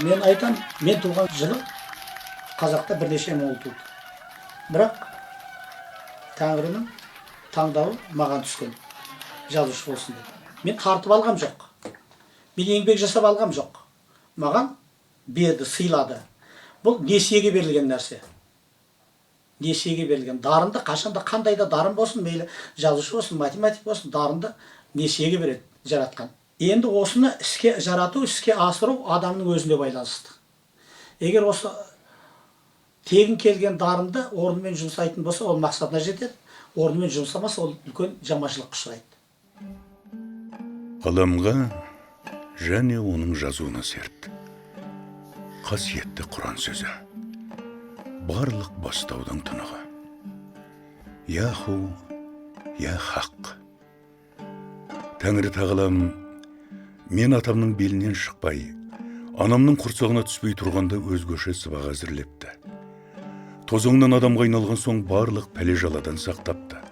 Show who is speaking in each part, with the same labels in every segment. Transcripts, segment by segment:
Speaker 1: Мен айтам, мен туған жылы қазақта бірнеше мың ұл туды. Бірақ Тәңірінің таңдауы маған түскен, жазушы болсын деп. Мен тартып алғам жоқ. Мен еңбек жасап алғам жоқ. Маған берді, сыйлады. Бұл несиеге берілген нәрсе. Несиеге берілген. Дарынды қашанда қандай да дарын болсын, мейлі жазушы болсын, математик болсын, дарынды несиеге береді жаратқан. Енді осыны іске жарату, іске асыру адамның өзіне байланысты. Егер осы тегін келген дарынды орнымен жұмсайтын болса, ол мақсатына жетеді. Орнымен жұмсамаса, ол үлкен жаманшылыққа ұшырайды.
Speaker 2: Ғаламға және оның жазуына серт. Қасиетті Құран сөзі. Барлық бастаудың тұнығы. Яху, я хақ. Тәңірі тағалам мен атамның белінен шықпай, анамның құрсағына түспей тұрғанда өзгеше сыбаға әзірлепті. Тозаңнан адамға айналған соң барлық пәле-жаладан сақтапты.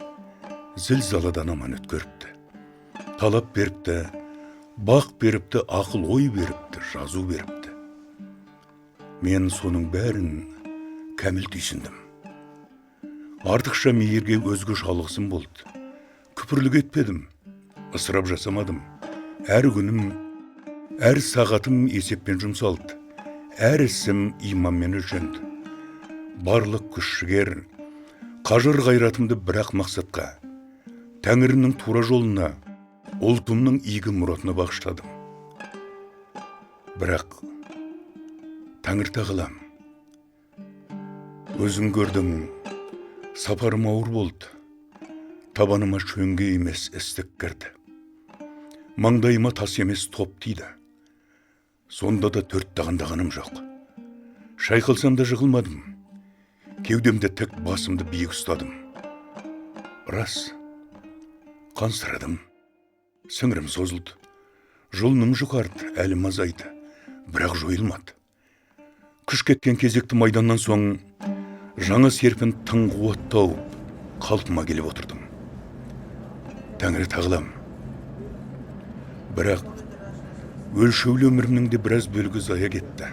Speaker 2: Зілзаладан аман өткеріпті. Талап беріпті, бақ беріпті, ақыл ой беріпті, жазу беріпті. Мен соның бәрін кәміл түйсіндім. Артықша мейірге өзгеше алғысым болды. Күпірлік етпедім, ысырап жасамадым. Әр күнім, әр сағатым есеппен жұмсалды. Әр ісім иманмен өлшенді. Барлық күш-жігер, қажыр қайратымды бір-ақ мақсатқа, Тәңірінің тура жолына, ұлтымның игі мұратына бағыштадым. Бірақ Тәңір тағалам, өзің көрдің, сапарым ауыр болды. Табаныма шөңге емес істік кірді. Маңдайыма тас емес топ тиді. Сонда да төрт тағандағаным жоқ. Шайқалсам да жығылмадым. Кеудемді тік, басымды биік ұстадым. Рас, қансырадым. Сіңірім созылды. Жұлыным жұқарды, әлім азайды, бірақ жойылмады. Күш кеткен кезекті майданнан соң жаңа серпін тың қуат тауып, қалпыма келіп отырдым. Тәңірі тағалам, бірақ өлшеулі өмірімнің де біраз бөлігі зая кетті.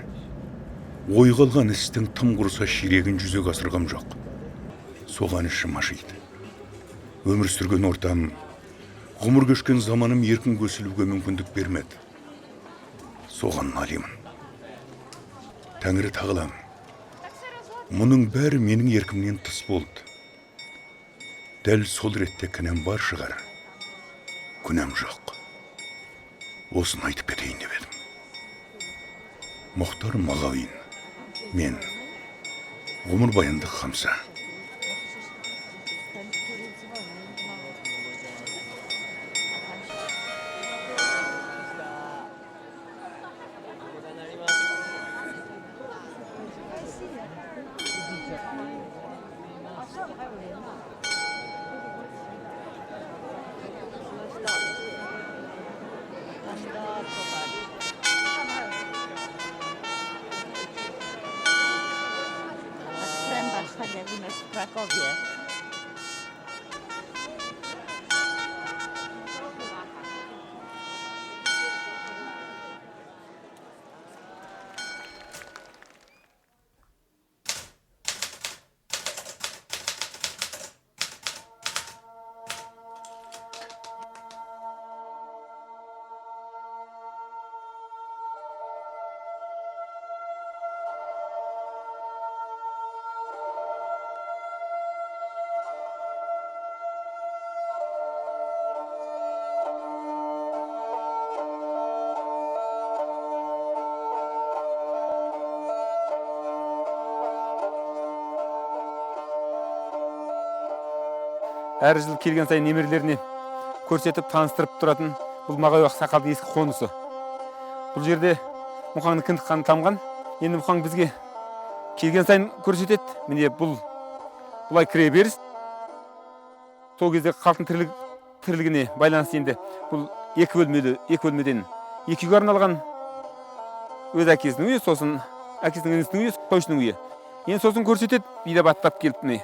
Speaker 2: Ой қалған істің тым құрыса ширегін жүзеге асырғам жоқ. Соған ішім ашиды. Өмір сүрген ортам, ғұмыр кешкен заманым еркін көсілуге мүмкіндік бермеді. Соған налимын. Тәңірі тағалам, мұның бәрі менің еркімнен тыс болды. Дәл сол ретте кінәм бар шығар, күнәм жоқ. Осыны айтып кетейін деп едім. Мұхтар Мағауин, мен ғұмырбаяндық Хамса.
Speaker 3: Tak jak u nas w Krakowie.
Speaker 4: Әр жыл келген сайын немерелеріне көрсетіп, таныстырып тұратын бұл Мағауия ақсақалдың ескі қонысы. Бұл жерде Мұқаңның кіндік қаны тамған. Енді Мұқаң бізге келген сайын көрсетеді. Міне бұл былай кіре беріс. Сол кезде халықтың тірлігіне байланысты енді бұл екі бөлмелі, екі бөлмеден екі үйге арналған. Өз әкесінің үйі, сосын әкесінің інісінің үйі, қойшының үйі. Енді сосын көрсетеді, билеп аттап келіп міне.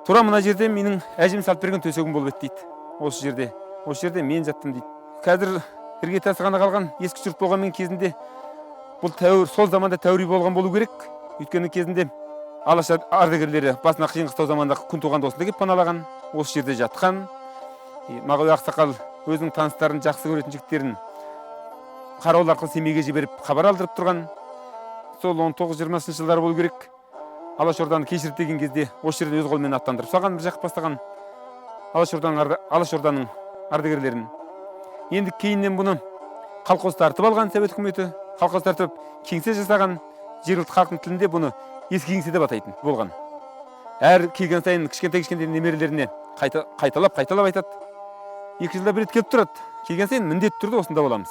Speaker 4: Тура мына жерде менің әжем салып берген төсегім болып еді дейді. Осы жерде, осы жерде мен жаттым дейді. Қазір іргетасы ғана қалған ескі жұрт болғанмен кезінде бұл тәуір, сол заманда тәуір үй болған болу керек. Өйткені кезінде Алаш ардагерлері басына қиын қыстау заманда күн туғанда осында келіп паналаған, осы жерде жатқан. Мағауия ақсақал өзінің таныстарын, жақсы көретін жігіттерін қарауыл арқылы Семейге жіберіп хабар алдырып тұрған. Сол 19-20 жылдары болу керек. Алаш Орданы кешірді деген кезде осы жерден өз қолымен аттандырып салған, бір жақып бастаған Алаш Орданың ардагерлерін. Енді кейіннен бұны колхоз тартып алған Совет үкіметі, колхоз тартып кеңсе жасаған, жергілікті халықтың тілінде бұны ескі кеңсе деп атайтын болған. Әр келген сайын кішкентай-кішкентай немерелеріне қайталап айтады. 2 жылда бір рет келіп тұрады. Келген сайын міндетті түрде осында боламыз.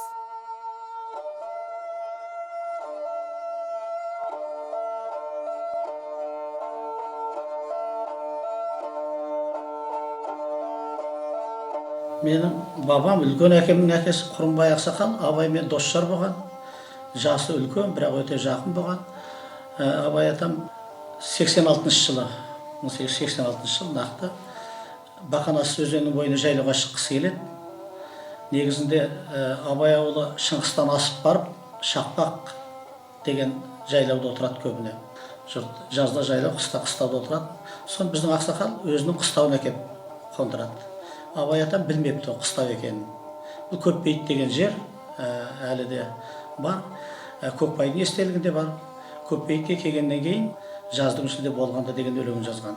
Speaker 1: Менің бабам, үлкен әкемнің әкесі Құрымбай ақсақал Абаймен досжар болған. Жасы үлкен, бірақ өте жақын болған. Абай атам 86 жылы, 1886 жылы нақты Бақанас өзенінің бойына жайлауға шыққысы келеді. Негізінде Абай ауылы Шыңғыстан асып барып, Шақпақ деген жайлауда отырады көбіне. Жұрт жазда жайлау, қыста қыстауда отырады. Соны біздің ақсақал өзінің қыстауына әкеп қондырады. Абай атам білмепті ол қыстау екенін. Бұл Көпбейіт деген жер әлі де бар. Көкбайдың естелігінде бар. Көпбейітке келгеннен кейін жаздың үстінде болғанда деген өлеңін жазған.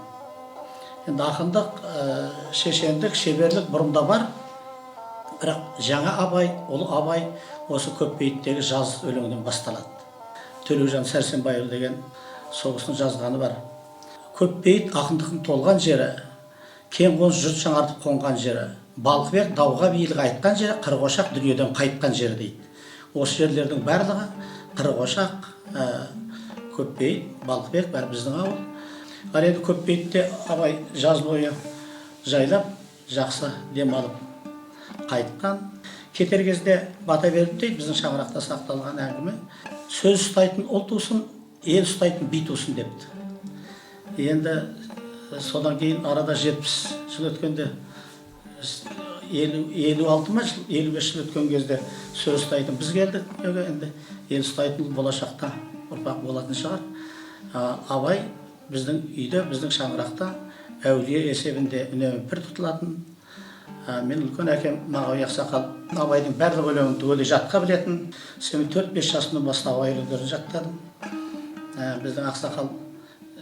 Speaker 1: Енді ақындық, шешендік, шеберлік бұрында бар. Бірақ жаңа Абай, ұлы Абай осы Көпбейіттегі жаз өлеңінен басталады. Төлеужан Сәрсенбайұлы деген сол кісінің жазғаны бар. Көпбейіт ақындықтың толған жері, кең қоныс жұрт жаңартып қонған жері, Балқыбек дауға билік айтқан жері, Қырықошақ дүниеден қайтқан жері дейді. Осы жерлердің барлығы Қырықошақ, Көпбейіт, Балқыбек бәрі біздің ауыл. Ал енді Көпбейітте Абай жаз бойы жайлап, жақсы демалып қайтқан. Кетер кезде бата беріп дейді, біздің шаңырақта сақталған әңгіме. Сөз ұстайтын ұл тусын, ел ұстайтын би тусын депті. Енді содан кейін арада 70 жыл өткенде, 56 ма жыл, 55 жыл өткен кезде сөз ұстайтын біз келдік. Енді ел ұстайтын болашақта ұрпақ болатын шығар. Абай біздің үйде, біздің шаңырақта әулие есебінде үнемі пір тұтылатын. Мен үлкен әкем Мағауия ақсақал Абайдың барлық өлеңін түгелдей жатқа білетін. Мен 4-5 жасымнан бастап Абай өлеңдерін жаттадым. Біздің ақсақал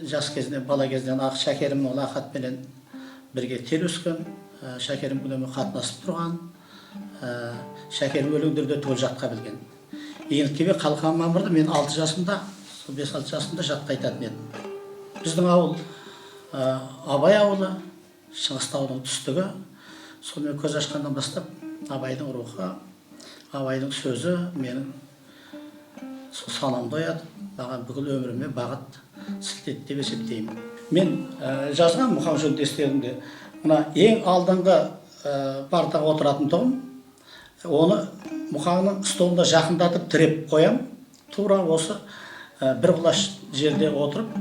Speaker 1: жас кезінен, бала кезінен ақ Шәкерімнің ұлы Ахатпенен бірге тел өскен, Шәкерім үнемі қатынасып тұрған, Шәкерім өлеңдерді түгел жатқа білген. Еңлік Қалқан Мамырды мен 6 жасымда, 5-6 жасымда жатқа айтатын едім. Біздің ауыл Абай ауылы, Шыңғыс таудың түстігі. Сонымен көз ашқаннан бастап Абайдың рухы, Абайдың сөзі менің сол санамды оятып, маған бүкіл өміріме бағыт сілтеді деп есептеймін. Мен жазған Мұхаң жөнінде естелігімде мына ең алдыңғы партаға отыратын тұғым, оны Мұхаңның столына жақындатып тіреп қоям. Тура осы бір құлаш жерде отырып,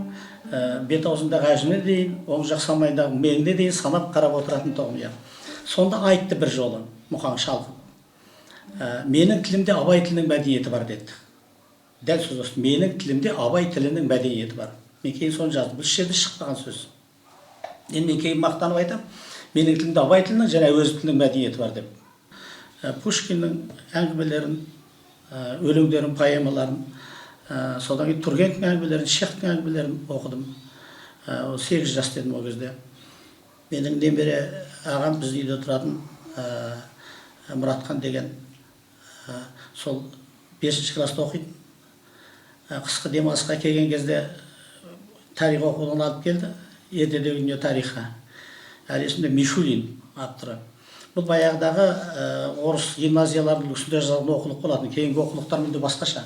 Speaker 1: бет аузындағы әжіміне дейін, оң жақ самайындағы меңіне дейін санап қарап отыратын тұғым. Сонда айтты бір жолы Мұхаң шалқып, менің тілімде Абай тілінің мәдениеті бар деді. Дәл сөз осы, менің тілімде Абай тілінің мәдениеті бар. Мен кейін соны жаздым. Бұл жерде шықпаған сөз. Енді мен кейін мақтанып айтамын, менің тілімде Абай тілінің және Әуезов тілінің мәдениеті бар деп. Пушкиннің әңгімелерін, өлеңдерін, поэмаларын, содан кейін Тургеневтің әңгімелерін, Чеховтың әңгімелерін оқыдым. 8 жас дедім ол кезде. Менің немере ағам біздің үйде тұратын Мұратхан деген, сол 5 класста оқитын. Қысқы демалысқа келген кезде тарих оқудан алып келді, ертедегі дүние тарихы. Әлі есімде, Мишулин авторы. Бұл баяғыдағы орыс гимназияларының үлгісінде жазылған оқулық болатын, кейінгі оқулықтар мүлде басқаша.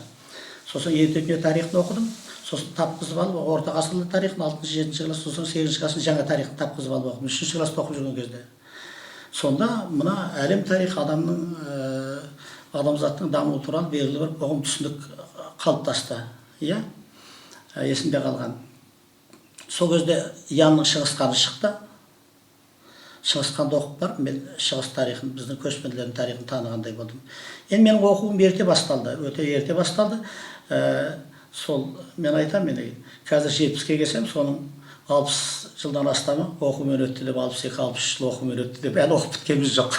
Speaker 1: Сосын ерте дүние тарихын оқыдым, сосын тапқызып алып, орта ғасырлар тарихын, 6-7 класс, сосын 8 класстың жаңа тарихын тапқызып алып оқыдым, 3 класста оқып жүрген кезде. Сонда мына әлем тарихы, адамның, адамзаттың дамуы туралы белгілі бір ұғым, түсінік қалыптасты, иә. Есімде қалған, сол кезде Янның «Шығыс ханы» шықты. «Шығыс ханды» оқып барып, мен шығыс тарихын, біздің көшпенділердің тарихын танығандай болдым. Енді менің оқуым ерте басталды, өте ерте басталды. Сол мен айтамын, мен қазір 70-ке келсем, соның 60 жылдан астамы оқумен өтті деп, 62, 63 жыл оқумен өтті деп, әлі оқып біткеніміз жоқ.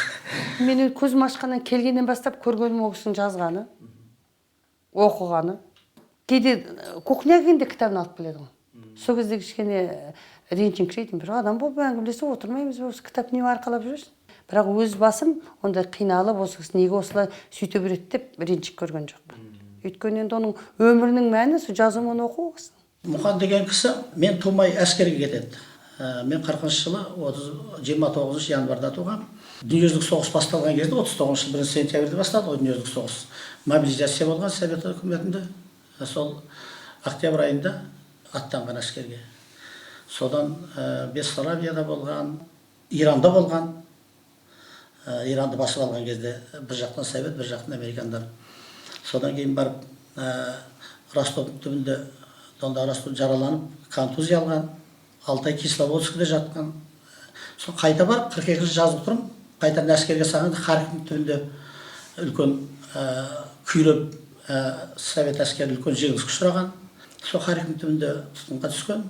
Speaker 5: Мен көзім ашқаннан, келгеннен бастап көргенім ол кісінің жазғаны, оқығаны. Кейде кухняға келгенде кітабын алып келеді ғой. Сол кезде кішкене ренжіңкірейтін. Бір адам болып әңгімелесіп отырмаймыз ба, осы кітап не арқалап жүресің? Бірақ өз басым ондай қиналып, осы кісі неге осылай сөйте береді деп ренжіп көрген жоқпын. Өйткені енді оның өмірінің мәні сол жазу мен оқу ол кісінің.
Speaker 1: Мұқан деген кісі мен тумай әскерге кетеді. Мен 40-жылы 29 январьда туғанмын. Дүниежүзілік соғыс басталған кезде, 39 жыл 1 сентябрьде басталды ғой дүниежүзілік соғыс, мобилизация болған Совет үкіметінде. Сол октябрь айында аттанған әскерге. Содан Бессарабияда болған, Иранда болған. Иранды басып алған кезде бір жақтан совет, бір жақтан американдар. Содан кейін барып Ростов түбінде, Донда, Ростов, жараланып, контузия алған, 6 ай Кисловодскіде жатқан. Сол қайта барып, 42-жылы жазып тұрмын, қайтадан әскерге салғанда Харьковтың түбінде үлкен күйреп, совет әскері үлкен жеңіліске ұшыраған. Сол Харьковтың түбінде тұтқынға түскен.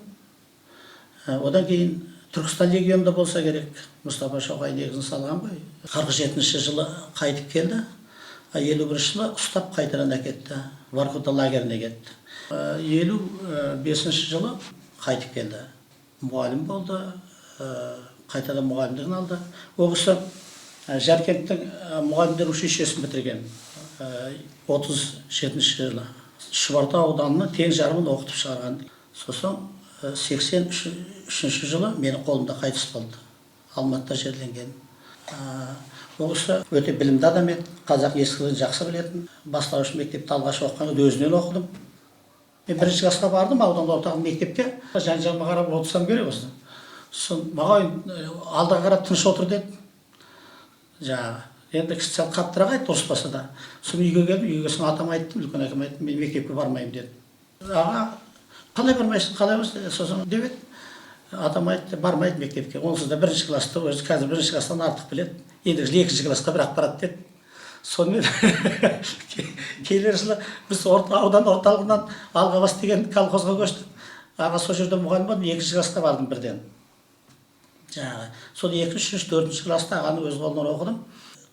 Speaker 1: Одан кейін Түркістан легионында болса керек, Мұстафа Шоқай негізін салған ғой. 47-жылы қайтып келді, а 51-жылы ұстап, қайтадан әкетті, Воркута лагеріне кетті. 55-жылы қайтып келді, мұғалім болды, қайтадан мұғалімдігін алды. Ол кісі Жаркенттің мұғалімдер училищесін бітірген 37-жылы. Шұбартау ауданының тең жарымын оқытып шығарған. Сосын 83-жылы менің қолымда қайтыс болды, Алматыда жерленген. Ол кісі өте білімді адам еді, қазақ ескілігін жақсы білетін. Бастауыш мектепте алғаш оқыған кезде өзінен оқыдым. Мен бірінші классқа бардым аудан орталық мектепке, жан жағыма қарап отырсам керек осы. Сосын маған алдыға қарап тыныш отыр деді. Жаңағы енді кісі сәл қаттырақ айтты, ұрыспаса да. Сосын үйге келдім. Үйге соң атама айттым, үлкен әкеме айттым: «Мен мектепке бармаймын», – дедім. «Аға, қалай бармайсың, қалай бармайсың?» Сосын деп еді, атам айтты: «Бармайды мектепке, онсыз да бірінші класста өзі қазір бірінші класстан артық біледі, ендігі жылы екінші классқа бірақ барады», – деді. Сонымен келер жылы біз аудан орталығынан Алғабас деген колхозға көштік. Аға сол жерде мұғалім болды. Мен екінші классқа бардым бірден. Жаңағы сол екінші, үшінші, төртінші класста ағаның өз қолынан оқыдым.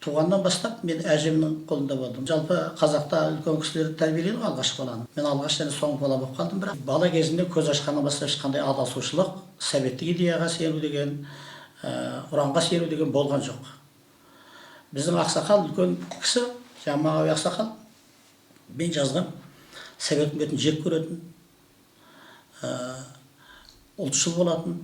Speaker 1: Туғаннан бастап мен әжемнің қолында болдым. Жалпы қазақта үлкен кісілер тәрбиелейді ғой алғашқы баланы. Мен алғаш және соңғы бала болып қалдым. Бірақ бала кезімде, көз ашқаннан бастап ешқандай адасушылық, советтік идеяға сену деген, ұранға сену деген болған жоқ. Біздің ақсақал, үлкен кісі, жаңағы Мағауия ақсақал, мен жазғам, совет үкіметін жек көретін, ұлтшыл болатын,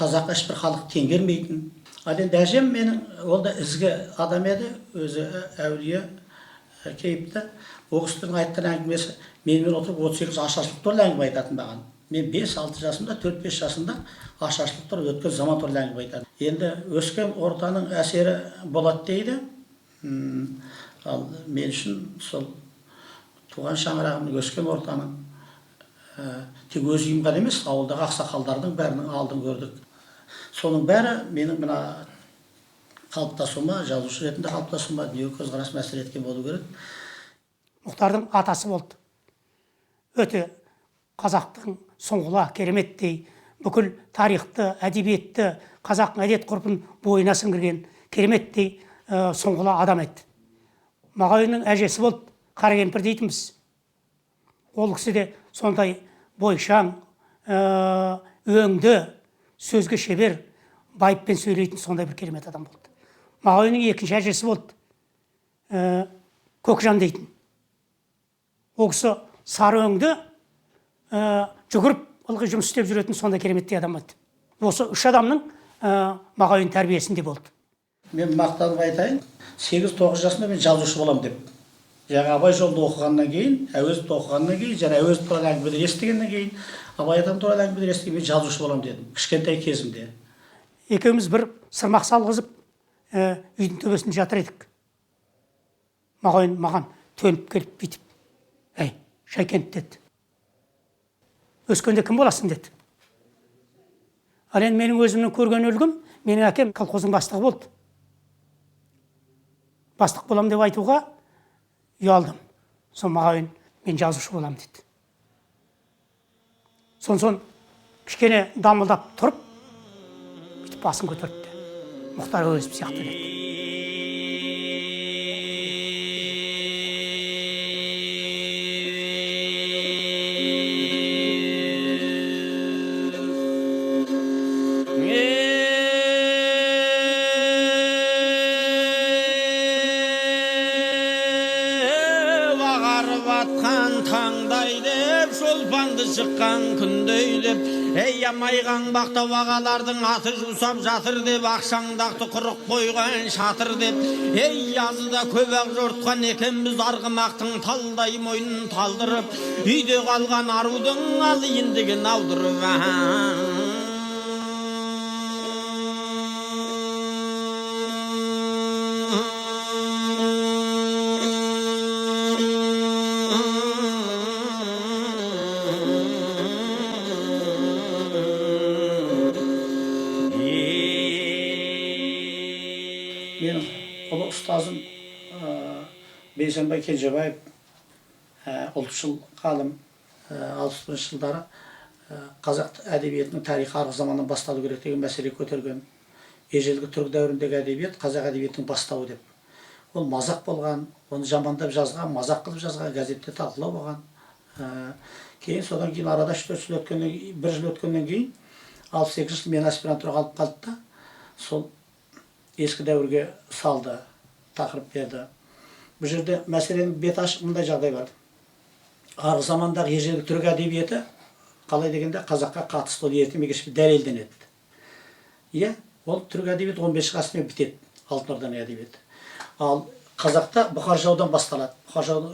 Speaker 1: қазаққа ешбір халық теңгермейтін. Ал енді әжем менің, ол да ізгі адам еді, өзі әулие кейіпті. Ол кісінің айтқан әңгімесі, менімен отырып 38 ашаршылық туралы әңгіме айтатын маған. Мен 5-6 жасымда, 4-5 жасымда ашаршылық туралы, өткен заман туралы әңгіме айтады. Енді өскен ортаның әсері болады дейді. Ал мен үшін сол туған шаңырағымның, өскен ортаның, тек өз үйім ғана емес, ауылдағы ақсақалдардың бәрінің алдын көрдік. Соның бәрі менің мына қалыптасуыма, жазушы ретінде қалыптасуыма, дүние көзқарасыма әсер еткен болу керек.
Speaker 6: Мұхтардың атасы болды. Өте қазақтың сұңғыла, кереметтей, бүкіл тарихты, әдебиетті, қазақтың әдет ғұрпын бойына сіңірген кереметтей сұңғыла адам еді. Мағауиннің әжесі болды, қара кемпір дейтінбіз. Ол кісі де сондай бойшаң, өңді, сөзге шебер, байыппен сөйлейтін сондай бір керемет адам болды. Мағауиннің екінші әжесі болды, Көкжан дейтін. Ол кісі сары өңді, жүгіріп ылғи жұмыс істеп жүретін сондай кереметтей адам еді. Осы үш адамның Мағауин тәрбиесінде болды.
Speaker 1: Мен мақтанып айтайын, 8-9 жасымда мен жазушы боламын деп, жаңа Абай жолын оқығаннан кейін, Әуезовті оқығаннан кейін және Әуезов туралы әңгімелер естігеннен кейін, Абай атам туралы әңгімелер естігеннен, мен жазушы боламын дедім кішкентай кезімде.
Speaker 6: Екеуміз бір сырмақ салғызып Үйдің төбесінде жатыр едік. Мағауин маған төніп келіп бүйтіп, әй, Шайкент деді. Өскенде кім боласың деді. Ал енді менің өзімнің көрген үлгім, менің әкем колхоздың бастығы болды. Бастық болам деп айтуға ұялдым. Сол Мағауин, мен жазушы болам деді. Сон кішкене дамылдап тұрып, бүйтіп басын көтеріпті. Мұхтар Әуезов сияқты деді.
Speaker 7: Шыққан күндей деп, ей амайған бақта ағалардың аты жусап жатыр деп, ақшаңдақты құрық қойған шатыр деп, ей yazыда көп ақ жортқан екенбіз арғымақтың талдай мойнын талдырып, үйде қалған арудың ал ендігін алдырып.
Speaker 1: Менің ұлы ұстазым Бейсенбай Кенжебаев, ұлтшыл ғалым, 60 жылдары қазақ әдебиетінің тарихы арғы заманнан басталу керек деген мәселе көтерген. Ежелгі түрік дәуіріндегі әдебиет қазақ әдебиетінің бастауы деп. Ол мазақ болған, оны жамандап жазған, мазақ қылып жазған, газетте талқылау болған. Кейін содан кейін арада 3-4 жыл өткеннен, бір жыл өткеннен кейін 62 жыл мен аспирантураға алып қалды да, сол ескі дәуірге салды, тақырып берді. Бұл жерде мәселенің беті ашық мындай жағдай бар. Арғы замандағы ежелгі түрік әдебиеті қалай дегенде қазаққа қатысты ол ерте ме кеш пе дәлелденеді. Иә, ол түрік әдебиеті 15 ғасырмен бітеді, Алтын Орданың әдебиеті. Ал қазақта Бұқар жыраудан басталады. Бұқар жырау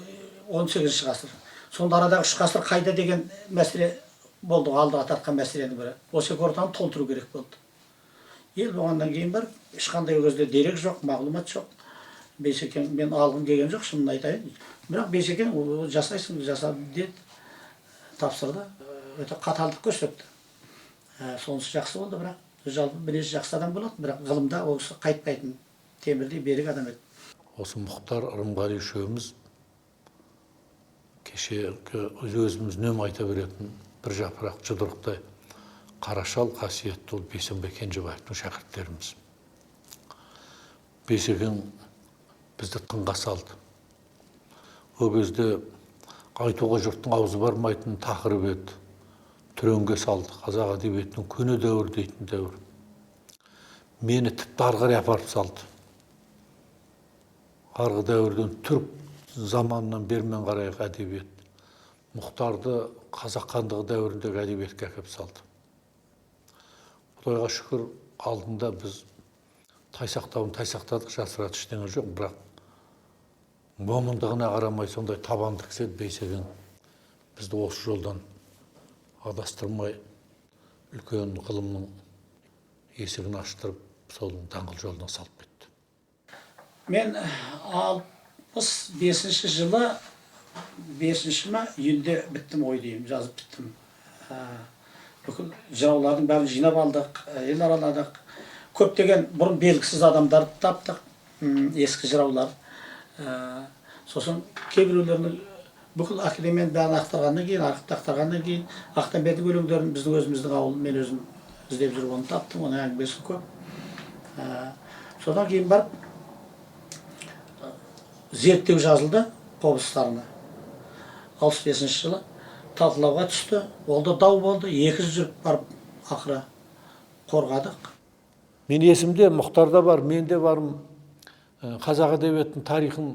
Speaker 1: 18 ғасыр. Сонда арадағы 3 ғасыр қайда деген мәселе болды, алдыға тартқан мәселенің бірі. Осы екі ортаны толтыру керек болды. Ел болғаннан кейін барып, ешқандай ол кезде дерек жоқ, мағлұмат жоқ. Бейсекең мен алғым келген жоқ, шынын айтайын. Бірақ Бейсекең жасайсың, жаса деді, тапсырды. Өте қаталдық көрсетті. Сонысы жақсы болды, бірақ жалпы мінезі жақсы адам болады, бірақ ғылымда ол кісі қайтпайтын темірдей берік адам еді.
Speaker 8: Осы Мұхтар Ырымғали үшеуміз кеше өзіміз үнемі айта беретін бір жапырақ жұдырықтай қарашал қасиетті ол Бейсенбай Кенжебаевтың шәкірттеріміз. Бейсекең бізді тыңға салды. Ол кезде айтуға жұрттың аузы бармайтын тақырып еді. Түренге салды. Қазақ әдебиетінің көне дәуір дейтін дәуір. Мені тіпті ары қарай апарып салды. Арғы дәуірден түрік заманынан бермен қарайық әдебиет. Мұхтарды қазақ хандығы дәуіріндегі әдебиетке әкеп салды. Құдайға шүкір, алдында біз тайсақтауын тайсақтадық, жасыратын ештеңе жоқ, бірақ момындығына қарамай сондай табанды кісі еді Бейсекең. Бізді осы жолдан адастырмай үлкен ғылымның есігін аштырып, сол даңғыл жолына салып кетті.
Speaker 1: Мен 65 жылы 5 ма июньде біттім ғой деймін, жазып біттім. Бүкіл жыраулардың бәрін жинап алдық, ел араладық. Көптеген бұрын белгісіз адамдарды таптық, ескі жыраулар. Сосын кейбіреулерінің бүкіл академияның бәрін ақтарғаннан кейін, архивті ақтарғаннан кейін Ақтамбердің өлеңдерін біздің өзіміздің ауыл, мен өзім іздеп жүріп оны таптым, оның әңгімесі көп. Содан кейін барып зерттеу жазылды қобыздарына. 65 жылы талқылауға түсті, ол да дау болды, 2 жыл жүріп барып ақыры қорғадық.
Speaker 8: Мен есімде, Мұхтарда бар, мен де бармын. Қазақ әдебиетінің тарихын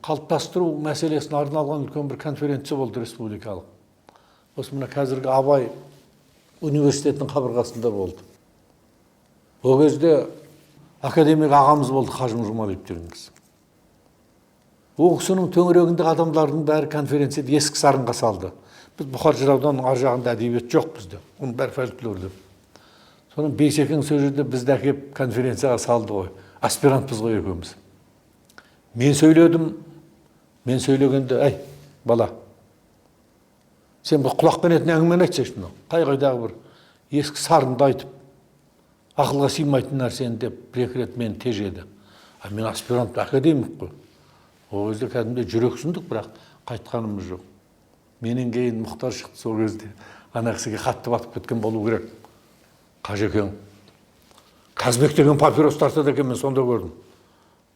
Speaker 8: қалыптастыру мәселесіне арналған үлкен бір конференция болды республикалық. Осы мына қазіргі Абай университетінің қабырғасында болды. Ол кезде академик ағамыз болды, Қажым Жұмалиев деген кісі. Ол кісінің төңірегіндегі адамдардың бәрі конференцияда ескі сарынға салды. Біз Бұқар жыраудан ар жағында әдебиет жоқ бізде, оның бәрі фольклор деп. Соны Бейсекең сол жерде бізді әкеп конференцияға салды ғой. Аспирантпыз ғой екеуміз. Мен сөйледім, мен сөйлегенде, әй, бала, сен бір құлақпен етін әңгімені айтсайшы мынау. Қай-қайдағы бір ескі сарынды айтып, ақылға сыймайтын нәрсені деп бір-екі рет мені тежеді. А мен аспирант, академик қой. Ол кезде кәдімгідей жүрексіндік, бірақ қайтқанымыз жоқ. Менен кейін Мұхтар шықты сол кезде. Ана кісіге қатты батып кеткен болу керек. Қажекең Қазбек деген папирос тартады екен, мен сонда көрдім.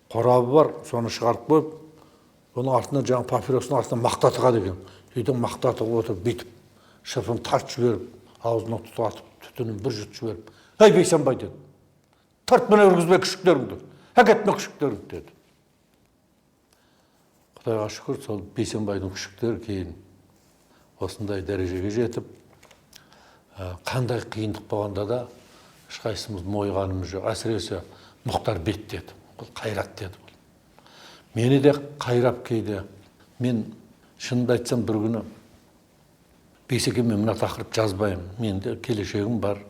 Speaker 8: Қорабы бар, соны шығарып қойып, оның артына жаңа папиростың артына мақта тығады екен. Сөйтіп мақта тығып отырып, бүйтіп шырпын тартып жіберіп, аузына тұтатып, түтінін бір жұтып жіберіп, әй, Бейсенбай деді, тарт мына үргізбе күшіктеріңді, әкет мына күшіктеріңді деді. Құдайға шүкір, сол Бейсенбайдың күшіктері кейін осындай дәрежеге жетіп, қандай қиындық болғанда да ешқайсымыз мойығанымыз жоқ. Әсіресе Мұхтар бет деді, ол қайрат деді. Бұл мені де қайрап кейде. Мен шынымды айтсам, бір күні Бейсеке, мен мына тақырып жазбаймын, менде келешегім бар,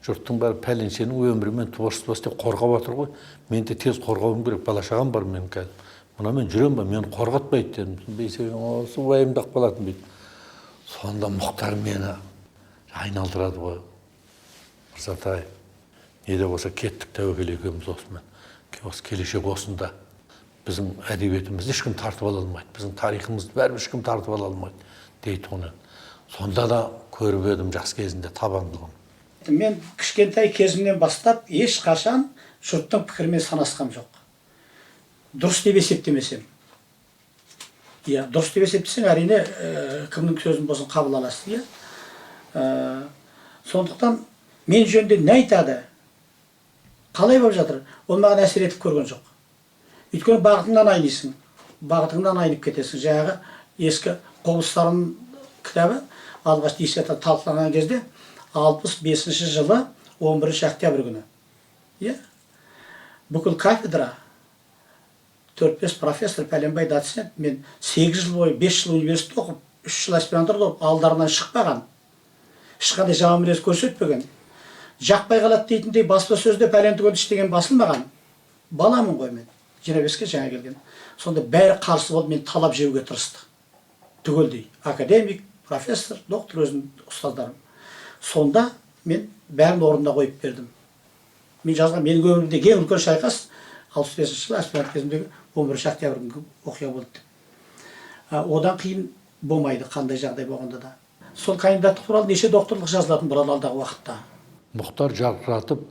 Speaker 8: жұрттың бәрі пәленшенің өмірімен творчествосы деп қорғап жатыр ғой, мен де тез қорғауым керек, бала шағам бар менің, қазір мынамен жүремін ба, мені қорғатпайды дедім. Бейсеке осы уайымдап қалатын бүйтіп. Сонда Мұхтар мені айналдырады ғой, Мырзатай, не де болса кеттік тәуекел екеуміз осымен, осы келешек осында, біздің әдебиетімізді ешкім тартып ала алмайды, біздің тарихымызды бәрібір ешкім тартып ала алмайды дейтұғын еді. Сонда да көріп едім жас кезінде табандылығын.
Speaker 1: Мен кішкентай кезімнен бастап ешқашан жұрттың пікірімен санасқам жоқ. Дұрыс деп есептемесем. Иә, дұрыс деп есептесең, әрине, кімнің сөзін болсын қабыл аласың, иә. Сондықтан мен жөнінде не айтады, қалай болып жатыр, ол маған әсер етіп көрген жоқ. Өйткені бағытыңнан айнисың, бағытыңнан айнып кетесің. Жаңағы ескі Қобыз кітабы алғаш диссертация талқыланған кезде 65 жылы 11 октябрь күні. Иә? Бүкіл кафедра 4-5 профессор, пәленбай доцент, мен 8 жыл бойы 5 жыл университет оқып, 3 жыл аспирантурада оқып, алдарынан шықпаған, ешқандай жаман мінез көрсетпеген, жақпай қалады дейтіндей баспасөзде пәлен түген ештеңе басылмаған баламын ғой мен, 25-ке жаңа келген. Сонда бәрі қарсы болып, мен талап жеуге тырысты. Түгелдей академик, профессор, доктор, өзімнің ұстаздарым. Сонда мен бәрін орнына қойып бердім. Мен жазған, менің өмірімде ең үлкен шайқас 65 жылы аспирант кезімдегі 11 октябрь күнгі оқиға болды деп. Одан қиын болмайды қандай жағдай болғанда да. Сол кандидаттық туралы неше докторлық жазылатын болады алдағы уақытта.
Speaker 8: Мұхтар жарқыратып,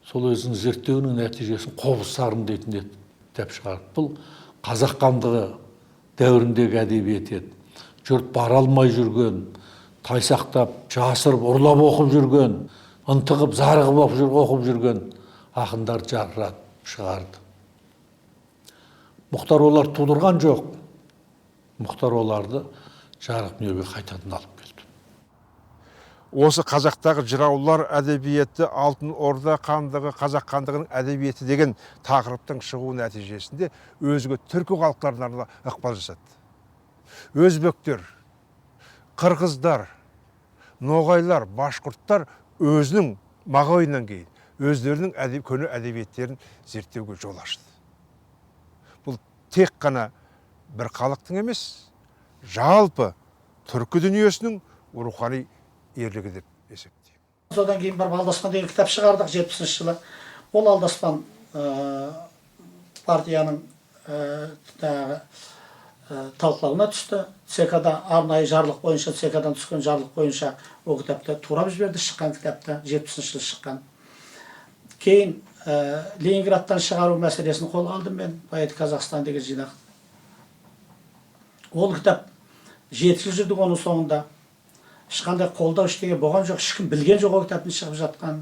Speaker 8: сол өзінің зерттеуінің нәтижесін Қобыз сарын дейтін кітап шығарды. Бұл қазақ хандығы дәуіріндегі әдебиет еді. Жұрт бара алмай жүрген, тайсақтап, жасырып, ұрлап оқып жүрген, ынтығып, зарығып оқып жүрген ақындар жарқыратып шығарды. Мұхтар олар тудырған жоқ. Мұхтар оларды жарық дүниеге қайтадан алып келді.
Speaker 9: Осы қазақтағы жыраулар әдебиеті, Алтын Орда хандығы, қазақ хандығының әдебиеті деген тақырыптың шығу нәтижесінде өзге түркі халықтарына ықпал жасады. Өзбектер, қырғыздар, ноғайлар, башқұрттар өзінің Мағауиннан кейін өздерінің көне әдебиеттерін зерттеуге жол ашты. Бұл тек қана бір халықтың емес, жалпы түркі дүниесінің рухани ерлігі деп есептеймін.
Speaker 1: Содан кейін барып Алдаспан деген кітап шығардық 70 жылы. Ол Алдаспан партияның талқылауына түсті. ЦК-да арнайы жарлық бойынша, ЦК-дан түскен жарлық бойынша ол кітапты турап жіберді, шыққан кітапты 70 жылы шыққан. Кейін Ленинградтан шығару мәселесін қолға алдым мен, Поэт Казахстан деген жинақ. Ол кітап 7 жыл жүрдік оның соңында. Ешқандай қолдау ештеңе болған жоқ, ешкім білген жоқ ол кітаптың шығып жатқанын.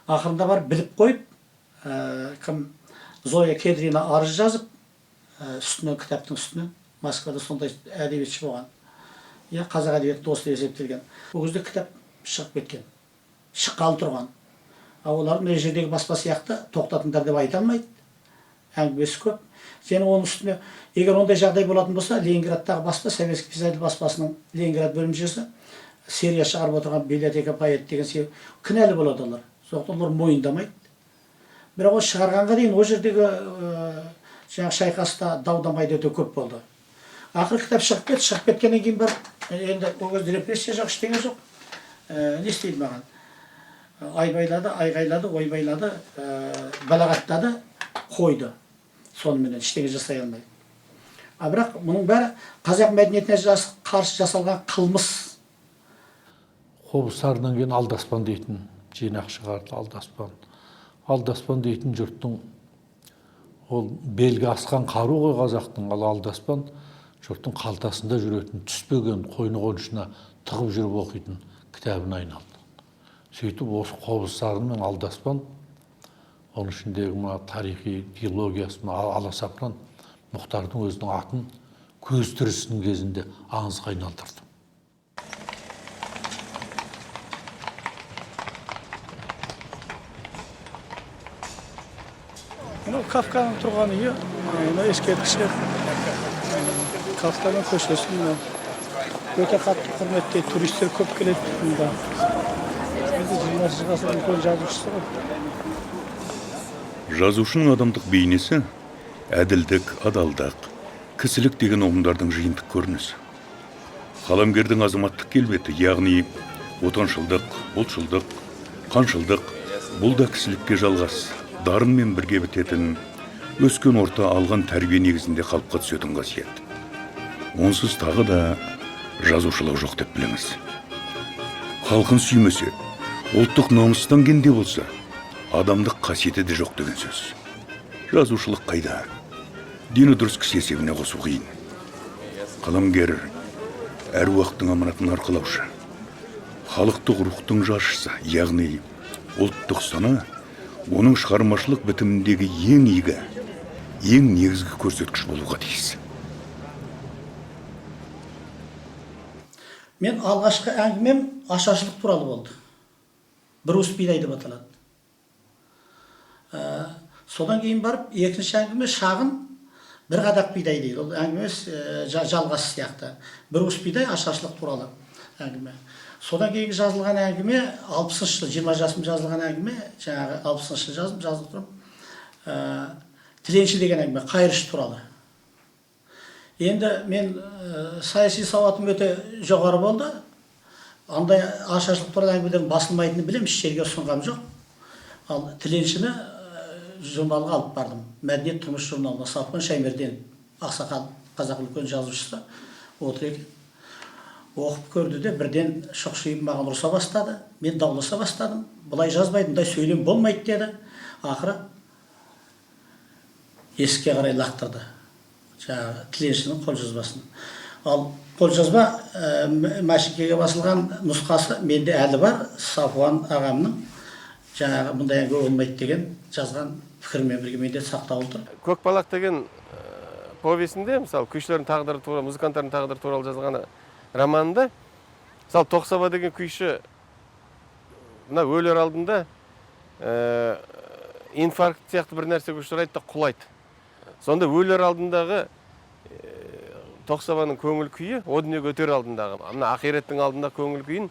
Speaker 1: Ақырында барып біліп қойып, кім Зоя Кедрина арыз жазып, үстінен, кітаптың үстінен, Москвада сондай әдебиетші болған. Я қазақ әдебиетінің досы деп есептелген. Ол кезде кітап шығып кеткен, шыққалы тұрған. А олар мына жердегі баспа сияқты тоқтатыңдар деп айта алмайды. Әңгімесі көп. Және оның үстіне, егер ондай жағдай болатын болса, Ленинградтағы баспа, Советский писатель баспасының Ленинград бөлімшесі Серия шығарып отырған «Библиотека поэт» деген кінәлі болады олар. Сондықтан олар мойындамайды. Бірақ ол шығарғанға дейін ол жердегі жаңағы шайқаста дау-дамай өте көп болды. Ақыры кітап шығып кетті, шығып кеткеннен кейін барып, енді ол кезде репрессия жоқ, ештеңе жоқ. Не істейді маған? Айбайлады, айғайлады, ойбайлады, балағаттады, қойды. Соныменен ештеңе жасай алмай. А бірақ мұның бәрі қазақ мәдениетіне қарсы жасалған қылмыс.
Speaker 8: Қобыз сарынан кейін «Алдаспан» дейтін жинақ шығарды. «Алдаспан». «Алдаспан» дейтін жұрттың ол белгі асқан қару ғой қазақтың. Ал «Алдаспан» жұрттың қалтасында жүретін, түспеген, қойны қонышына тығып жүріп оқитын кітабына айналды. Сөйтіп осы «Қобыз сарыны» мен «Алдаспан», оның ішіндегі мына тарихи дилогиясы, мына «Аласапыран» Мұхтардың өзінің атын көз тірісінің кезінде аңызға айналдырды.
Speaker 1: Мынау Кафканың тұрған үйі, мына ескерткіші, Кафканың көшесі мынау. Өте қатты құрметтейді, туристер көп келеді мұнда. Енді 20 ғасырдың үлкен жазушысы ғой.
Speaker 2: Жазушының адамдық бейнесі әділдік, адалдық, кісілік деген ұғымдардың жиынтық көрінісі. Қаламгердің азаматтық келбеті, яғни отаншылдық, ұлтшылдық, қаншылдық, бұл да кісілікке жалғас, дарынмен бірге бітетін, өскен орта, алған тәрбие негізінде қалыпқа түсетін қасиет. Онсыз тағы да жазушылық жоқ деп біліңіз. Халқын сүймесе, ұлттық намыстан кенде болса, адамдық қасиеті де жоқ деген сөз. Жазушылық қайда? Дені дұрыс кісі есебіне қосу қиын. Қаламгер әруақтың аманатын арқалаушы, халықтық рухтың жаршысы, яғни ұлттық сана оның шығармашылық бітіміндегі ең игі, ең негізгі көрсеткіш болуға тиіс.
Speaker 1: Мен алғашқы әңгімем ашаршылық туралы болды. «Бір уыс бидай» деп аталады. Содан кейін барып екінші әңгіме шағын, «Бір қадақ бидай» дейді. Ол әңгіме емес, жалғасы сияқты. «Бір уыс бидай» ашаршылық туралы әңгіме. Содан кейінгі жазылған әңгіме 60-шы жыл, 20 жасым жазылған әңгіме, жаңағы 60-шы жыл жаздым, жазып тұрмын. «Тіленші» деген әңгіме, қайыршы туралы. Енді мен саяси сауатым өте жоғары болды. Андай ашаршылық туралы әңгімелердің басылмайтынын білемін, еш жерге ұсынғам жоқ. Ал «Тіленшіні» журналға алып бардым. «Мәдениет тұрмыс» журналына. Сафуан Шаймерден ақсақал, қазақ үлкен жазушысы отыр екен. Оқып көрді де бірден шұқшиып маған ұрса бастады. Мен дауласа бастадым. Бұлай жазбайды, мұндай сөйлем болмайды деді. Ақыры есікке қарай лақтырды жаңағы «Тіленшінің» қолжазбасын. Ал қолжазба мәшіңкеге басылған нұсқасы менде әлі бар. Сафуан ағамның жаңағы мұндай әңгіме болмайды деген жазған пікірімен бірге менде сақтаулы тұр.
Speaker 10: «Көкбалақ» деген повесінде, мысалы, күйшілердің тағдыры туралы, музыканттардың тағдыры туралы жазылған романында, мысалы, Тоқсаба деген күйші мына өлер алдында инфаркт сияқты бір нәрсеге ұшырайды да құлайды. Сонда өлер алдындағы Тоқсабаның көңіл күйі, о дүниеге өтер алдындағы, мына ақиреттің алдында көңіл күйін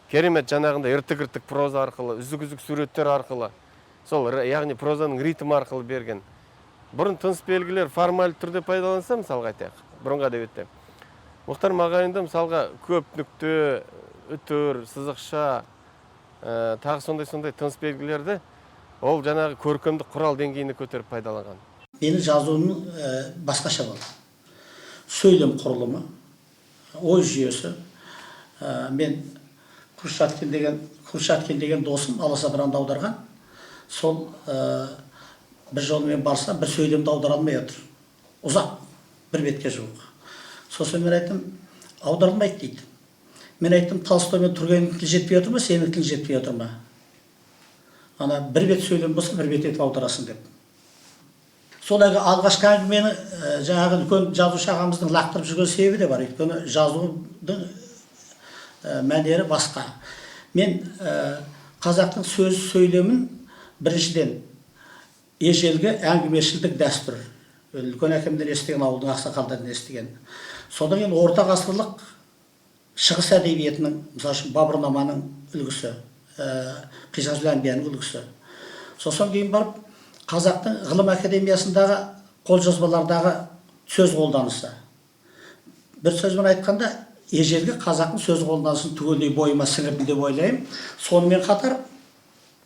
Speaker 10: керемет жаңағындай іртік-іртік проза арқылы, үзік-үзік суреттер арқылы, сол яғни прозаның ритмі арқылы берген. Бұрын тыныс белгілер формальды түрде пайдаланса, мысалға айтайық, бұрынғы әдебиетте. Мұхтар Мағауинде мысалға көп нүкте, үтір, сызықша, тағы сондай-сондай тыныс белгілерді ол жаңағы көркемдік құрал деңгейіне көтеріп пайдаланған.
Speaker 1: Менің жазуым басқаша болды. Сөйлем құрылымы, ой жүйесі. Мен Курчаткин деген досым «Аласапыранды» аударған. Сол бір жолы мен барсам, бір сөйлемді аудара алмай отыр. Ұзақ, бір бетке жуық. Сосын мен айттым, аударылмайды дейді. Мен айттым, Толстой мен Тургеневтің тілі жетпей отыр ма, сенің тілің жетпей отыр ма? Ана бір бет сөйлем болса, бір бет етіп аударасың деп. Сол әлгі алғашқы әңгімені жаңағы үлкен жазушы ағамыздың лақтырып жүрген себебі де бар. Өйткені жазудың мәнері басқа. Мен қазақтың сөз сөйлемін біріншіден ежелгі әңгімешілдік дәстүр, үлкен әкемнен естіген, ауылдың ақсақалдарынан естіген. Содан кейін орта ғасырлық Шығыс әдебиетінің, мысалы үшін, Бабырнаманың үлгісі, Қисасул Әнбияның үлгісі. Сосын кейін барып Қазақтың ғылым академиясындағы қолжазбалардағы сөз қолданысы. Бір сөзбен айтқанда, ежелгі қазақтың сөз қолданысын түгелдей бойыма сіңірдім деп ойлаймын. Сонымен қатар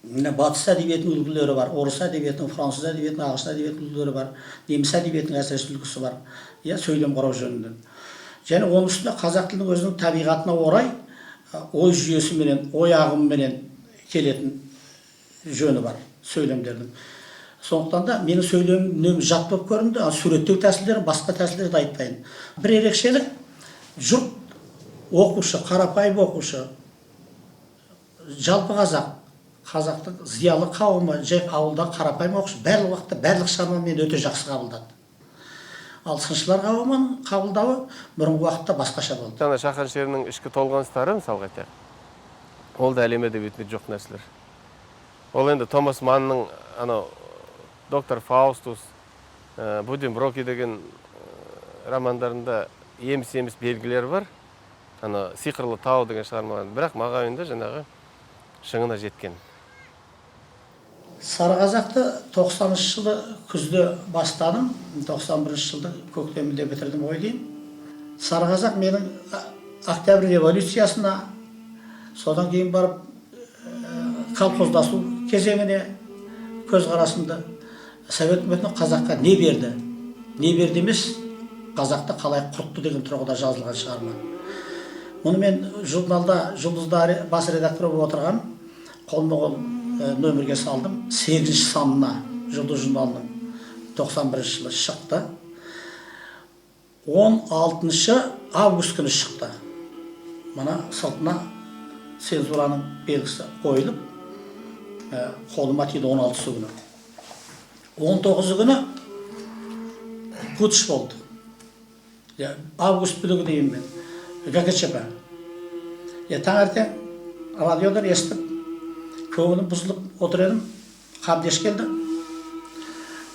Speaker 1: мына батыс әдебиетінің үлгілері бар, орыс әдебиетінің, француз әдебиетінің, ағылшын әдебиетінің үлгілері бар, неміс әдебиетінің әсіресе үлгісі бар, иә, сөйлем құрау жөнінен. Және оның үстіне қазақ тілінің өзінің табиғатына орай ой жүйесіменен, ой ағымыменен келетін жөні бар сөйлемдердің. Сондықтан да менің сөйлемім үнемі жат болып көрінді, ал суреттеу тәсілдерін, басқа тәсілдерді айтпайын. Бір ерекшелік, жұрт оқушы, қарапайым оқушы, жалпы қазақ, қазақтың зиялы қауымы, жай ауылдағы қарапайым оқушы барлық уақытта барлық шығарманы мен өте жақсы қабылдады. Ал сыншылар қауымының қабылдауы бұрынғы уақытта басқаша болды.
Speaker 10: Жаңа Шахан Шерінің ішкі толғаныстары, мысалға айтайық, ол да әлем әдебиетінде жоқ нәрселер. Ол енді Томас Манның анау Доктор Фаустус, Будденброки деген романдарында еміс-еміс белгілер бар. Ана Сиқырлы тау деген шығармалар. Бірақ Мағауинде жаңағы шыңына жеткен.
Speaker 1: Сары қазақты 90-шы жылы күзде бастадым, 91-ші жылдың көктемінде бітірдім ғой деймін. Сары қазақ менің Октябрь революциясына, содан кейін барып колхоздасу кезеңіне көзқарасымды, Совет үкіметінің қазаққа не берді, не берді емес, қазақты қалай құртты деген тұрғыда жазылған шығарма. Мұны мен журналда, Жұлдызда бас редактор болып отырған, қолма-қол нөмірге салдым. 8-ші санына Жұлдыз журналының 91-ші жылы шықты. 16 август күні шықты. Мына сыртына цензураның белгісі қойылып, қолыма тиді 16-сы күні. 19 күні путч болды. Август бүлігі деймін мен. ГКЧП. Таңертең радиодан естіп, көңілім бұзылып отыр едім. Қабдеш келді.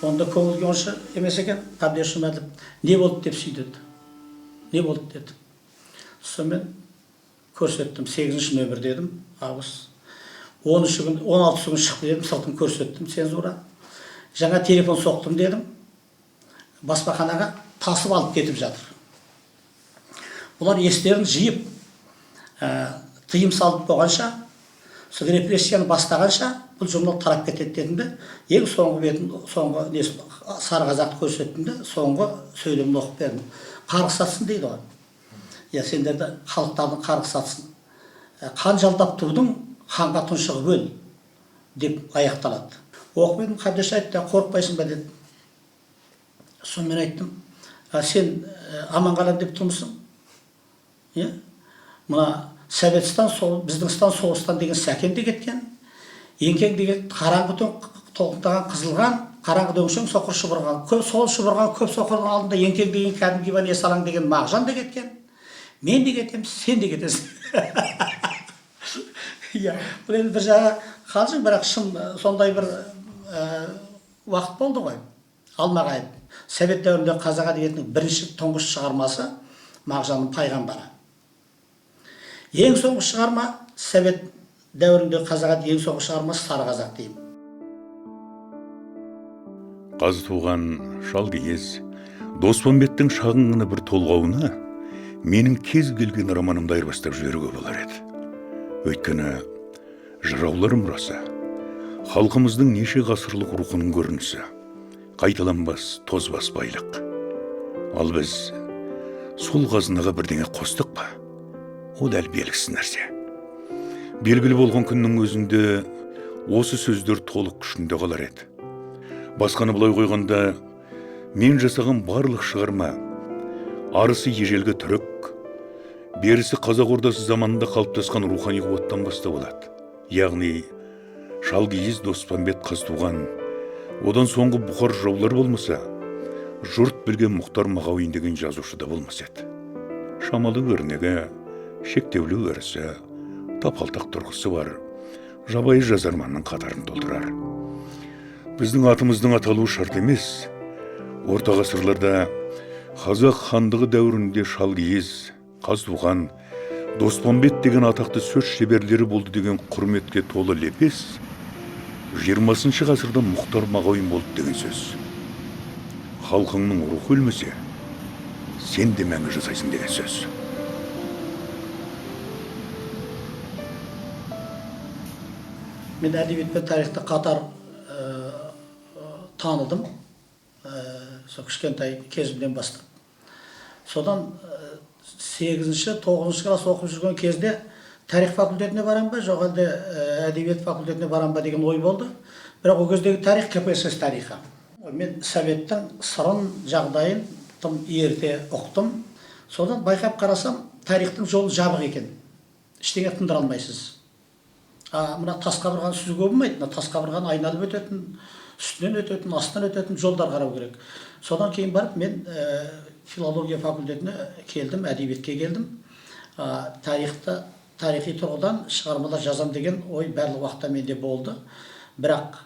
Speaker 1: Онда көңіл онша емес екен. Қабдеш Жұмәділов не болды деп сүйдеді. Не болды деді. Сонымен көрсеттім. 8-ші нөмір дедім. Август. 13 күн, 16 күн шықты дедім, сыртын көрсеттім цензура. Жаңа телефон соқтым дедім. Баспаханаға тасып алып кетіп жатыр. Бұлар естерін жиып, тыйым салып болғанша, сол репрессияны бастағанша бұл журнал тарап кетеді дедім де, ең соңғы бетін, соңғы несін, Сары қазақты көрсеттім де, соңғы сөйлемін оқып бердім. Қарғыс атсын дейді ғой. Я, сендерді халықтардың қарғыс атсын. Қан жалдап тудың, қанға тұншығып өл деп аяқталады. Оқып едім, Қабдеш айтты, қорықпайсың ба деді. Сонымен айттым, сен аман қалам деп тұрмысың? Иә? Мына Советстан, сол, біздің стан, соғыстан деген Сәкен де кеткен, Еңкең деген қараңғы түн толқындаған қызылған, қараңғы дөңшең соқыр шұбырған, көп, сол шұбырған көп соқырдың алдында Еңкең деген кәдімгі Иван Есалаң деген Мағжан да кеткен, мен де кетемін, сен де кетесің. Иә, бұл енді бір жағы қалжың, бірақ шын сондай бір уақыт болды ғой. Алмағайып. Совет дәуірінде қазақ әдебиетінің бірінші тұңғыш шығармасы Мағжанның Пайғамбары. Ең соңғы шығарма Совет дәуірінде қазақ әдебиетінің ең соңғы шығармасы Сары қазақ деймін.
Speaker 2: Қазтуған, Шалкиіз, Доспамбеттің шағын ғана бір толғауына менің кез келген романымды айырбастап жіберуге болар еді. Өйткені жыраулар мұрасы халқымыздың неше ғасырлық рухының көрінісі, қайталанбас, тозбас байлық. Ал біз сол қазынаға бірдеңе қостық па? Ол әлі белгісіз нәрсе. Белгілі болған күннің өзінде осы сөздер толық күшінде қалар еді. Басқаны былай қойғанда, мен жасаған барлық шығарма арысы ежелгі түрік, берісі қазақ ордасы заманында қалыптасқан рухани қуаттан бастау алады. Яғни Шалкиіз, Доспамбет, Қазтуған, одан соңғы Бұқар жыраулар болмаса, жұрт білген Мұхтар Мағауин деген жазушы да болмас еді. Шамалы өрнегі, шектеулі өрісі, тапалтақ тұрғысы бар, жабайы жазарманның қатарын толтырар. Біздің атымыздың аталуы шарт емес. Орта ғасырларда қазақ хандығы дәуірінде Шалкиіз, Қазтуған, Доспамбет деген атақты сөз шеберлері болды деген құрметке толы лепес 20 ғасырда Мұхтар Мағауин болды деген сөз. Халқыңның рухы өлмесе, сен де мәңгі жасайсың деген сөз.
Speaker 1: Мен әдебиет пен тарихты қатар таныдым, сол кішкентай кезімден бастап. Содан 8-ші, 9-шы класс оқып жүрген кезде тарих факультетіне барам ба, жоқ әлде әдебиет факультетіне барам ба деген ой болды. Бірақ ол кездегі тарих КПСС тарихы. Мен советтің сырын, жағдайын тым ерте ұқтым. Содан байқап қарасам, тарихтың жолы жабық екен. Ештеңе тындыра алмайсыз. Мына тас қабырғаны сүзуге болмайды, мына тас қабырғаны айналып өтетін, үстінен өтетін, астынан өтетін жолдар қарау керек. Содан кейін барып мен филология факультетіне келдім, әдебиетке келдім. Тарихты, тарихи тұрғыдан шығармалар жазам деген ой барлық уақытта менде болды. Бірақ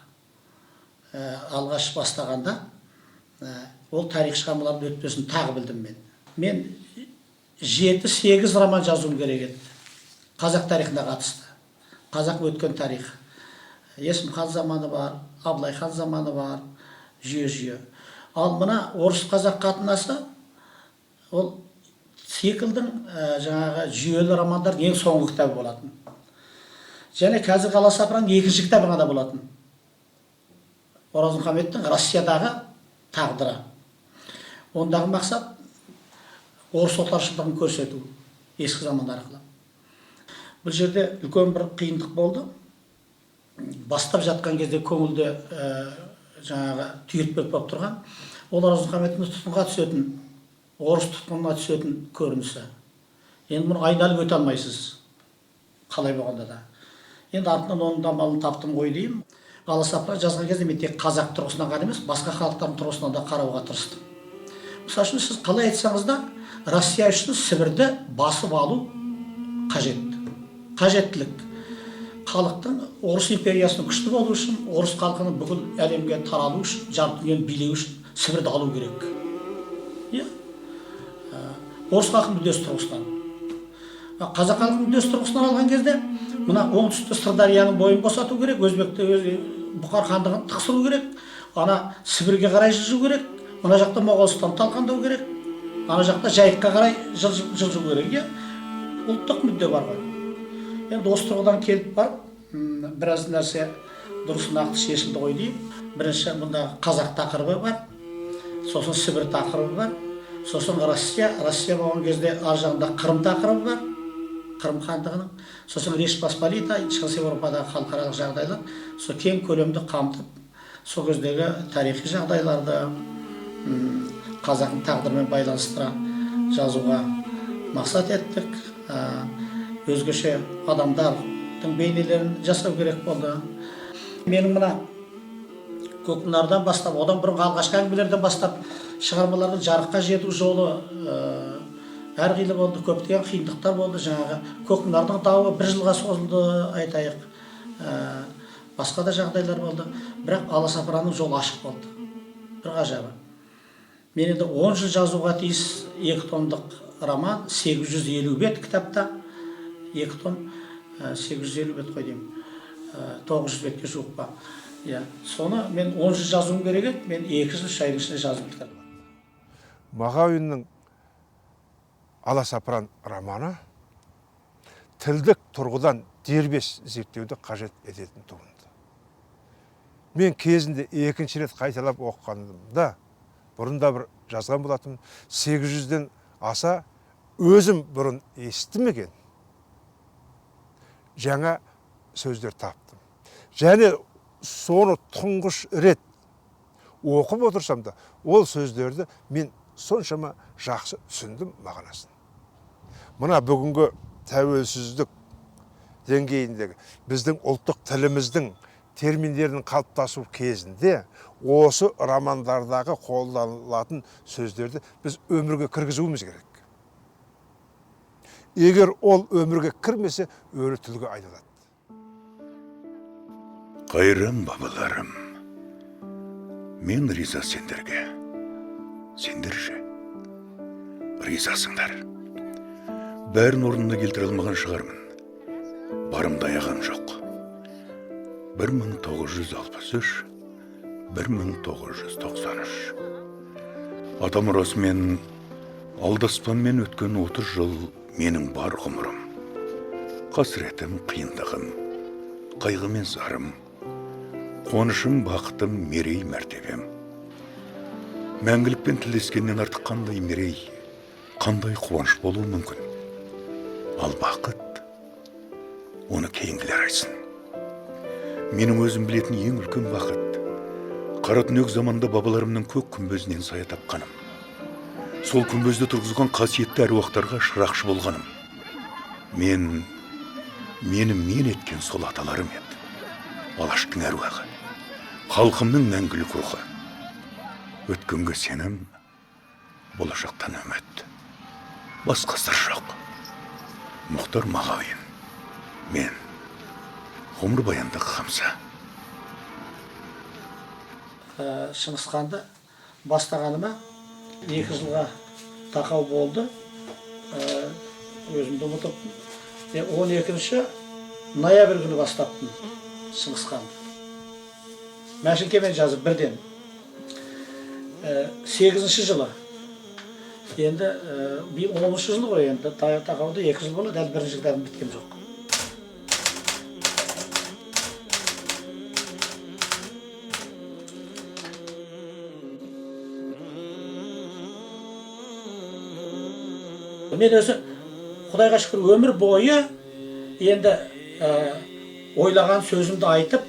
Speaker 1: алғаш бастағанда ол тарих шығармалардың өтпесін тағы білдім мен. Мен 7-8 роман жазуым керек еді. Қазақ тарихына қатысты. Қазақ өткен тарих. Есім хан заманы бар, Абылай хан заманы бар, жүйе-жүйе. Ал мына орыс-қазақ қатынасы ол циклдің жаңағы жүйелі романдардың ең соңғы кітабы болатын. Және қазіргі Аласапыранның екінші кітабы ғана болатын. Оразмұхамедтің Россиядағы тағдыры. Ондағы мақсат орыс отаршылдығын көрсету ескі заман арқылы. Бұл жерде үлкен бір қиындық болды. Бастап жатқан кезде көңілде жаңағы түйіртпек болып тұрған ол Оразмұхамедтің тұтқынға түсетін, орыс тұтқынына түсетін көрінісі. Енді мұны айналып өте алмайсыз, қалай болғанда да. Енді артынан оның да амалын таптым ғой деймін. Аласапыран жазған кезде мен тек қазақ тұрғысынан ғана емес, басқа халықтардың тұрғысынан да қарауға тырыстым. Мысалы үшін, сіз қалай айтсаңыз да, Россия үшін Сібірді басып алу қажет. Қажеттілік. Халықтың орыс империясының күшті болу үшін, орыс халқының бүкіл әлемге таралу үшін, жарты дүниені билеу үшін Сібірді алу керек. Иә. Орыс халқының мүддесі тұрғысынан. Қазақ халқының мүддесі тұрғысынан алған кезде мына оңтүстікте Сырдарияның бойын босату керек, өзбекті Бұқар хандығын тықсыру керек, ана Сібірге қарай жылжу керек, мына жақта Моғолстанды талқандау керек, ана жақта Жайыққа қарай жылжу керек. Иә. Ұлттық мүдде бар ғой. Енді осы тұрғыдан келіп барып, біраз нәрсе дұрыс нақты шешілді ғой деймін. Бірінші мұнда қазақ тақырыбы бар, сосын Сібір тақырыбы бар, сосын Россия, Россия болған кезде ар жағында Қырым тақырыбы бар, Қырым хандығының, сосын Речь Посполита, Шығыс Еуропадағы халықаралық жағдайлар, сол кең көлемді қамтып, сол кездегі тарихи жағдайларды қазақтың тағдырымен байланыстыра жазуға мақсат еттік. Өзгеше адамдардың бейнелерін жасау керек болды. Менің мына Көкмұнардан бастап, одан бұрынғы алғашқы әңгімелерден бастап шығармалардың жарыққа жету жолы әрқилы болды, көптеген қиындықтар болды. Жаңағы Көкмұнардың дауы бір жылға созылды, айтайық. Басқа да жағдайлар болды. Бірақ Аласапыранның жолы ашық болды. Бір ғажабы. Мен енді 10 жыл жазуға тиіс 2 томдық роман, 850 бет кітапта, 2 том, 850 бет қой деймін, 900 бетке жуық па. Иә, соны мен 10 жыл жазуым керек еді, мен 2 жыл 3 айдың ішінде жазып бітірдім.
Speaker 9: Мағауиннің Аласапыран романы тілдік тұрғыдан дербес зерттеуді қажет ететін туынды. Мен кезінде екінші рет қайталап оқығанымда, бұрын да бір жазған болатынмын, 800-ден аса өзім бұрын естімеген жаңа сөздер таптым. Және соны тұңғыш рет оқып отырсам да, ол сөздерді мен соншама жақсы түсіндім мағынасын. Мына бүгінгі тәуелсіздік деңгейіндегі біздің ұлттық тіліміздің терминдерінің қалыптасу кезінде осы романдардағы қолданылатын сөздерді біз өмірге кіргізуіміз керек. Егер ол өмірге кірмесе, өлі тілге айналады.
Speaker 2: Қайран бабаларым, мен риза сендерге. Сендер ше, ризасыңдар. Бәрін орнына келтіре алмаған шығармын. Барымды аяғам жоқ. 1963, 1993. Ата мұрасымен, алдаспанмен өткен 30 жыл менің бар ғұмырым. Қасіретім, қиындығым, қайғы мен зарым, қуанышым, бақытым, мерей мәртебем. Мәңгілікпен тілдескеннен артық қандай мерей, қандай қуаныш болуы мүмкін? Ал бақыт, оны кейінгілер айтсын. Менің өзім білетін ең үлкен бақыт, қара түнек заманда бабаларымның көк күмбезінен сая тапқаным. Сол күмбезді тұрғызған қасиетті әруақтарға шырақшы болғаным. Мені мен еткен сол аталарым еді. Алаштың әруағы, халқымның мәңгілік рухы. Өткенге сенім, болашақтан үміт. Басқа сыр жоқ. Мұхтар Мағауин. Мен ғұмырбаяндық Хамса.
Speaker 1: Шыңғыс ханды бастағаныма 2 жылға тақау болды. Өзімді ұмытыппын. 12 ноябрь күні бастаппын Шыңғыс ханды. Мәшіңкемен жазып бірден. 8 жылы. Енді 10 жыл ғой енді тақауды 2 жыл болады, әлі бірінші кітабым біткен жоқ. Мен өзі Құдайға шүкір өмір бойы енді ойлаған сөзімді айтып,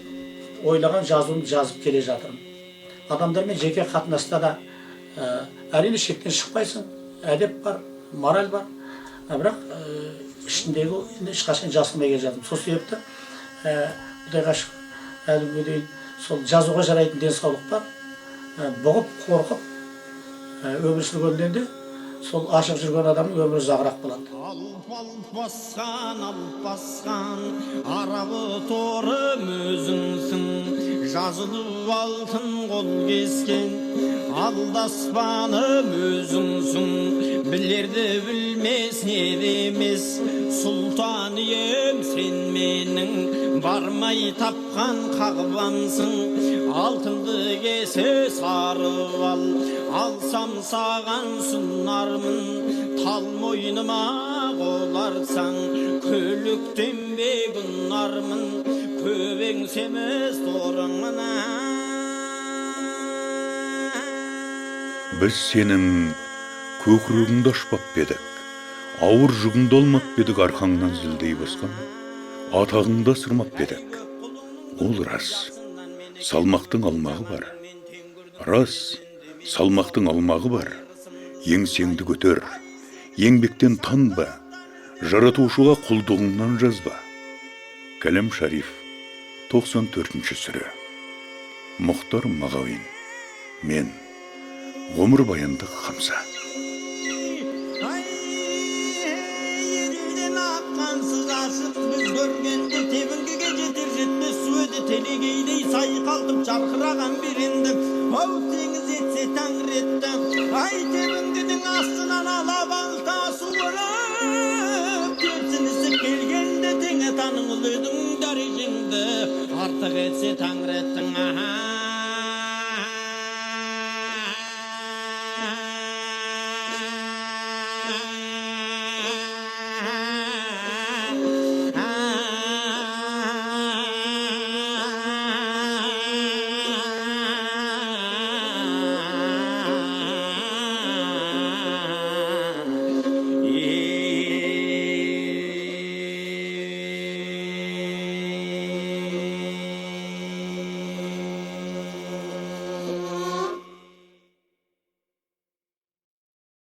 Speaker 1: ойлаған жазуымды жазып келе жатырмын. Адамдармен жеке қатынаста да әрине шектен шықпайсың, әдеп бар, мораль бар, бірақ ішіндегі ешқашан жасырмай келе жатырмын. Сол себепті Құдайға шүкір әлі күнге дейін сол жазуға жарайтын денсаулық бар. Бұғып, қорқып өмір сүргеннен де сол ашық жүрген адамның өмірі ұзағырақ болады.
Speaker 7: Алып басқан, алып басқан, арабы торым өзіңсің, жазылып алтын қол кескен, алдаспаным өзіңсің, білерді білмес не демес, сұлтан ием сен менің, бармай тапқан қағбамсың, алтынды кесе сарып ал, алсам саған сұнармын, тал мойныма қоларсаң, көліктенбе құнармын, көбең семіз торыңмын.
Speaker 2: Біз сенің көкірегіңді ашпап едік, ауыр жүгіңді алмап едік, арқаңнан зілдей басқан, атағыңды асырмап едік. Ол рас, салмақтың алмағы бар. Рас, салмақтың алмағы бар. Еңсеңді көтер, еңбектен танба, жаратушыға құлдығыңнан жазба. Кәлем Шариф, 94-ші сүре. Мұхтар Мағауин. Мен ғұмырбаяндық Хамса.
Speaker 7: Елден аққансыз ашық біз көргенде тебінгіге жетер жетпес су еді, телегейдей сайқалтып жарқыраған беренді. Ау теңіз етсе тәңір етті, ай тебінгінің астынан ала балта суырып, терсінісіп келгенде тең атаның ұлы едің дәрежеңді, артық етсе тәңір еттің.